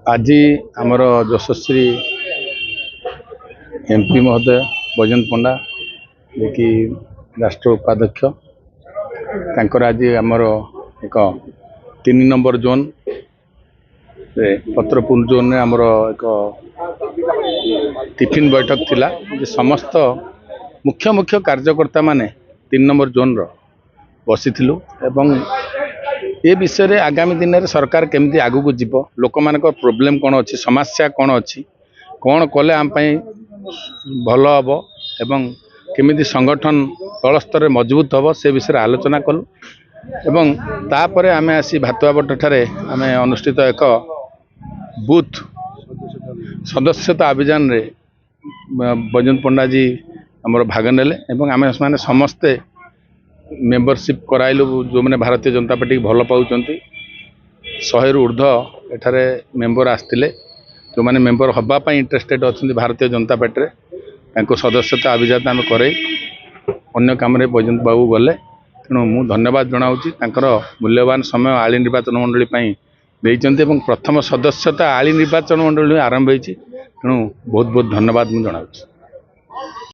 ଆଜି ଆମର ଯଶସ୍ୱୀ ଏମ୍ପି ମହୋଦୟ ବୈଜୟନ୍ତ ପଣ୍ଡା, ଯିଏକି ରାଷ୍ଟ୍ର ଉପାଧ୍ୟକ୍ଷ, ତାଙ୍କର ଆଜି ଆମର ଏକ 3 ନମ୍ବର ଜୋନ୍ରେ, ପତ୍ରପୁର ଜୋନ୍ରେ ଆମର ଏକ ଟିଫିନ୍ ବୈଠକ ଥିଲା ଯେ ସମସ୍ତ ମୁଖ୍ୟ ମୁଖ୍ୟ କାର୍ଯ୍ୟକର୍ତ୍ତାମାନେ 3 ନମ୍ବର ଜୋନ୍ର ବସିଥିଲୁ ଏବଂ ଏ ବିଷୟରେ ଆଗାମୀ ଦିନରେ ସରକାର କେମିତି ଆଗକୁ ଯିବ, ଲୋକମାନଙ୍କ ପ୍ରୋବ୍ଲେମ୍ କ'ଣ ଅଛି, ସମସ୍ୟା କ'ଣ ଅଛି, କ'ଣ କଲେ ଆମ ପାଇଁ ଭଲ ହେବ ଏବଂ କେମିତି ସଂଗଠନ ତଳ ସ୍ତରରେ ମଜବୁତ ହେବ, ସେ ବିଷୟରେ ଆଲୋଚନା କଲୁ। ଏବଂ ତାପରେ ଆମେ ଆସି ଭାତୁଆବଟଠାରେ ଆମେ ଅନୁଷ୍ଠିତ ଏକ ବୁଥ୍ ସଦସ୍ୟତା ଅଭିଯାନରେ ବୈଜୟନ୍ତ ପଣ୍ଡାଜୀ ଆମର ଭାଗ ନେଲେ ଏବଂ ଆମେ ସେମାନେ ସମସ୍ତେ ମେମ୍ବରସିପ୍ କରାଇଲୁ। ଯେଉଁମାନେ ଭାରତୀୟ ଜନତା ପାର୍ଟିକି ଭଲ ପାଉଛନ୍ତି, 100ରୁ ଉର୍ଦ୍ଧ୍ୱ ଏଠାରେ ମେମ୍ବର ଆସିଥିଲେ। ଯେଉଁମାନେ ମେମ୍ବର ହେବା ପାଇଁ ଇଣ୍ଟରେଷ୍ଟେଡ୍ ଅଛନ୍ତି ଭାରତୀୟ ଜନତା ପାର୍ଟିରେ, ତାଙ୍କୁ ସଦସ୍ୟତା ଅଭିଯାନ ଆମେ କରେଇ ଅନ୍ୟ କାମରେ ବୈଜୟନ୍ତ ବାବୁ ଗଲେ। ତେଣୁ ମୁଁ ଧନ୍ୟବାଦ ଜଣାଉଛି, ତାଙ୍କର ମୂଲ୍ୟବାନ ସମୟ ଆଳି ନିର୍ବାଚନ ମଣ୍ଡଳୀ ପାଇଁ ଦେଇଛନ୍ତି ଏବଂ ପ୍ରଥମ ସଦସ୍ୟତା ଆଳି ନିର୍ବାଚନ ମଣ୍ଡଳୀ ଆରମ୍ଭ ହେଇଛି। ତେଣୁ ବହୁତ ବହୁତ ଧନ୍ୟବାଦ ମୁଁ ଜଣାଉଛି।